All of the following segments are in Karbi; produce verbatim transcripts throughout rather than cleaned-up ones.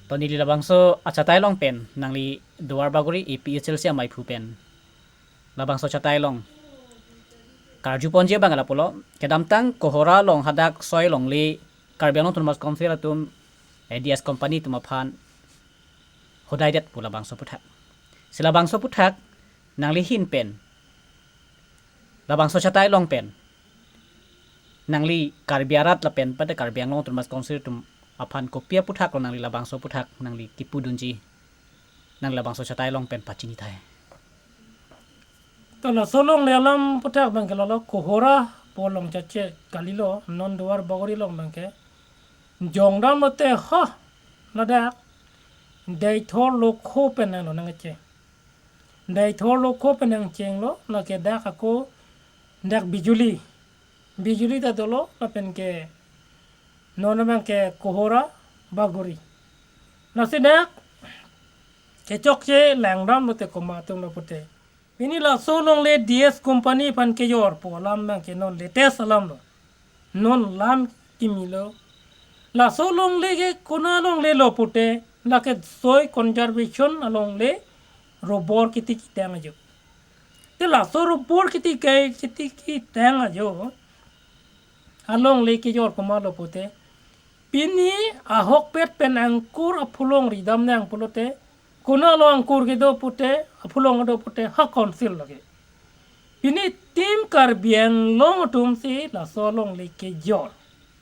To neli labangso achatai along pen, nangli Duar Bagori A P H L C amaiphu pen labangso achatai along karju ponji abang lapulo, kedamtang Kohora along hadak soi longle Karbi Anglong Autonomous Council atum A D S company atum aphan hodai det pu labangso aputhak. Si labangso aputhak nangli ahin pen, labangso achatai along pen, nangli Karbi arat lapen pada Karbi Anglong Autonomous Council atum aphan kopi aputhak lo, nangli labangso aputhak nangli kipudunji, nangli labangso achatai along pen pachini thai. To laso longle alam aputhak abang ke lalo, Kohora pu along chache kalilo, non Duar Bagori along abang ke jongdam lote ha, ladak Deithor Lokho pen nanglo nangcheng. Deithor Lokho pen nangchenglo, lake dak ako dak Bijuli. Bijuli ta dolo, lapen ke non abang ke Kohora Bagori. Lasi dak kechokche langdam lote komat atum lo pute. Pini laso longle D S company aphan kejor pu alam abang ke non latest alam lo. Non lam kimi lo. Laso longle ke konat alongle lo pute, lake soil conservation alongle, rubber kiti ketang ajo. Te laso rubber kiti ke, kiti ketang ajo alongle kejor komat lo pute, pini ahokpet pen angkur aphulong ridam nang pulote, konat along angkur kedo pute, aphulong kedo pute, ha council lake. Pini Team Karbi Anglong atum si laso alongle kejor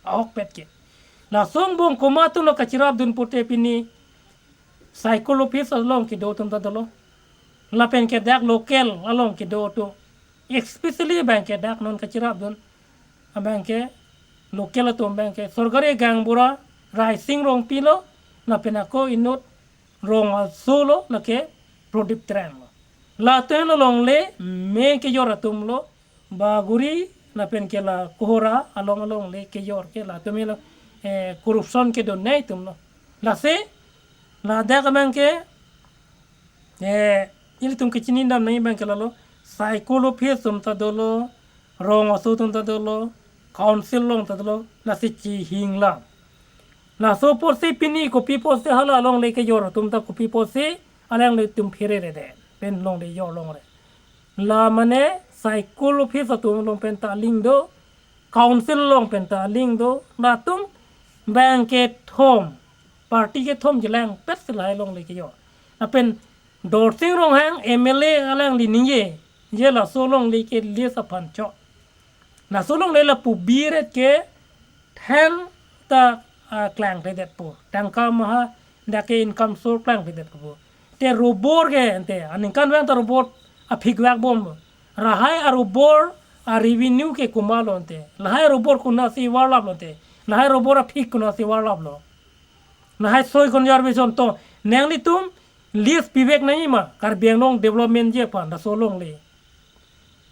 ahokpet ke. Laso angbong komat atum lo kachirapdun pute, pini cycle office along kedo atum ta dolo. Lapen ke dak local along kedo atum, especially abang ke dak non kachirapdun abang ke local atum abang ke sorkari gaonbura Raising Rongpi lo, lapen ako inut Rong Aso lo, lake Prodip Terang lo. Latum alongle main kejor atum lo, Bagori lapen ke la Kohora along alongle kejor ke latum lo, eh, corruption kedo nei atum lo. Lasi ladak abang ke, eh, ilitum kechinidam nangji abang ke lalo, cycle office atum ta dolo, Rong Aso atum ta dolo, council along ta dolo, lasi chihingla. Laso apotsi pini kopi apotsi hala alongle kejor atum ta kopi apotsi alanglitum pherere det pen longle jor longre. La mane cycle office atum along pen ta aling do, council along pen ta aling do, latum abang kethom, party kethom jelangpet si lahai alongle kejor. Lapen Dorsing Ronghang M L A alangli ningje, je laso longle ke lease aphan chot. Laso longle lapu biret ke thang ta, ah, klangkledetpo. Tangka maha dak ke income source klangkledetpo. Te rubber ke ante aningkanvang ta rubber aphikvak bomlo. Lahai arubber a revenue ke komatlo ante. Lahai arubber konatsi varlaplo ante. Lahai arubber aphik konatsi varlaplo. Lahai soil conservation to nanglitum lease pivek nangji ma, Karbi Anglong development ji aphan laso longle.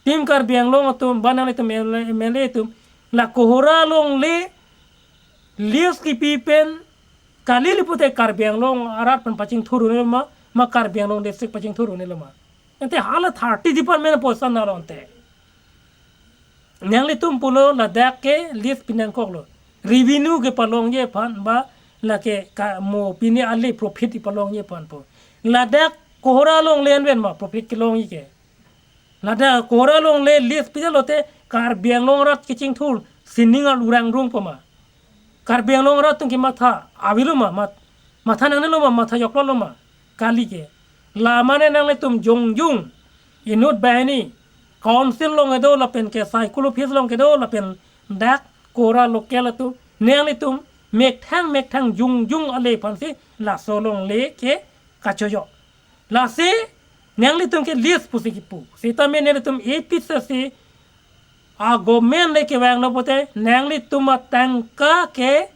Team Karbi Anglong atum, ba nanglitum M L A, M L A atum, la Kohora longle lease kipi pen kali le pute Karbi Anglong arat aphan pachingthur un-e lo ma, ma Karbi Anglong district pachingthur un-e lo ma. Ante hala thirty department poisa nalo ante. Nanglitum pulo ladak ke lease pinangkoklo. Revenue kepalongji aphan ba lake ka mo pini ale profit kepalongji aphan pu. Ladak Kohora longle anvet ma profit kelongji ke. Ladak Kohora longle lease pijalo te Karbi Anglong arat kechingthur sining arurang rungpo ma. Karbi Anglong arat atum kematha avelo ma, mat-, matha nangnelo ma, matha joklo ma, kali ke. La mane nanglitum jongjung, inut banghini, council along kedo lapen ke cycle office along kedo lapen dak Kohora local atum, nanglitum methang methang jongjung ale aphansi laso longle ke kachojo. Lasi nanglitum ke lease pusi kipu. Sitame nanglitum A P H L C a government le kevanglo pute nanglitum atangka ke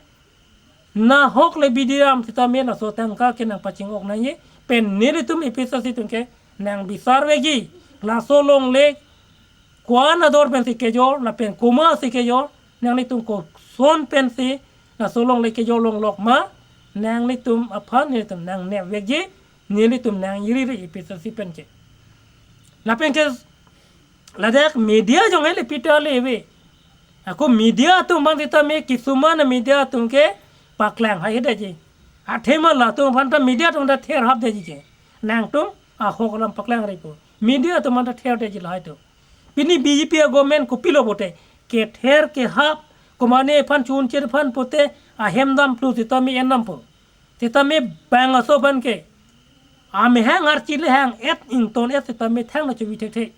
nahok le bidiram sitame laso tangka ke nangpachingok nangji pen nelitum A P H L C atum ke nangbisar vekji. Laso longle ko-an ador pensi kejor lapen komatsi kejor, nanglitum koson pensi laso longle kejor longlok ma, nanglitum aphan nelitum nangnep vekji, nelitum nang iri ri A P H L C pen ke. Lapen ke ladak media jong hele pita le ave. Ako media atum abang sitame kisuman media atum ke paklang hai heda ji. Athema latum aphan ta media atum ta ther hap detji ke. Nangtum ahok alam paklang repo. Media atum aphan ta ther detji lahai atum. Pini B J P a government kopilo pote, kether kehap, komane aphan chunchir aphan pote, ahem dam plu sitame en dampo. Sitame bang aso aphan ke amehang archi le hang et ington et sitame thang na chuvi thekthe.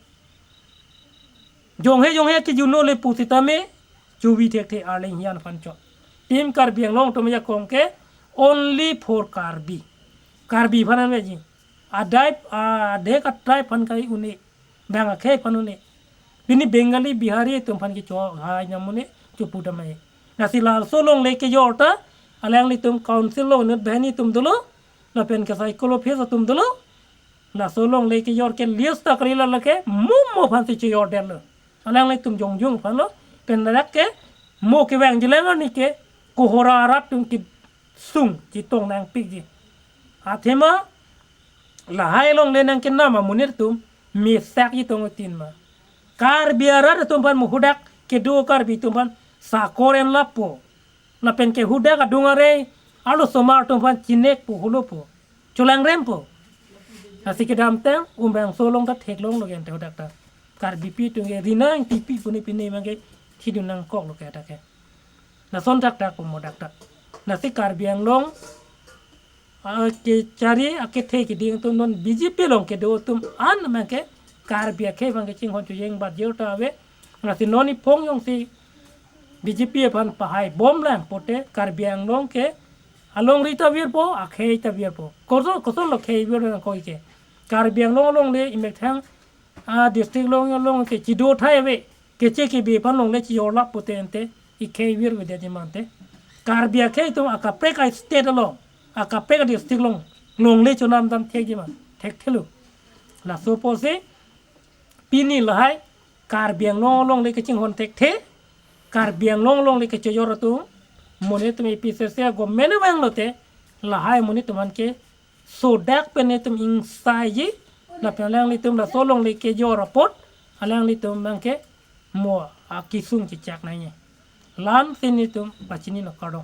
Jonghe jonghe ke juno le pu sitame chuvi thekthe, arleng hian aphan chot. Team Karbi Anglong atum ajakong ke only for Karbi. Karbi aphan an veji. Adai, adek atai aphan kai un-e. Bang akhei aphan un-e. Pini Bengali, Bihari atum aphan ke chohai nam un-e, chopu damai. Lasi laso alongle kejor ta, alanglitum council along inut banghini atum dolo, lapen ke cycle office atum dolo, laso alongle kejor ke list ta kali lake, mo mo aphan si chejor detlo. Alanglitum jongjung aphan lo, pen ladak ke, mo kevangji lang arni ke, kohora arat atum kesung chetong nangpikji. Athema, lahai alongle nangkenam amonit atum, mesak chetong tin ma. Karbi arat atum aphan mo hadak kedo Karbi atum aphan sakor en lapo. Lapen ke hadak adung arei arlosomar atum aphan chinekpo, holopo, cholangrempo. Lasi kedamtang umbangso along ta theklonglo ke ante hadak ta. Karbipi atum ke rina ingtipi pu ne pine abang ke thidun nangkoklo ke hadak ke. Lason thakthak pu mo hadak ta. Lasi Karbi Anglong, ah, kechari akethe keding atum non B J P along kedo atum an abang ke Karbi akhei abang ke chinghon chojeng bat jor ta ave. Lasi non iphong jongsi B J P aphan pahai bomlang pote Karbi Anglong ke alongri ta virpo, akhei ta virpo. Koson, kosonlo khei vir nangkok ke. Karbi Anglong alongle imethang a district along along ke chido thai ave, keche kebe aphan alongle chejor lap pote ante ikhei virvedetji ma ante. Karbi akhei atum akaprek a-state along, akaprek a-district along, alongle chonam dam thekji ma, thekthelo. Laso apotsi pini lahai Karbi Anglong alongle kechinghon thekthe, Karbi Anglong alongle kechejor atum, monit atum A P H L C a government vanglote, lahai monit atum aphan ke sodak pen netum ingsaiji, lapen alanglitum laso alongle kejor apot, alanglitum abang ke mo akesung chechak nangji. La-ansi netum pachini lo, kardom.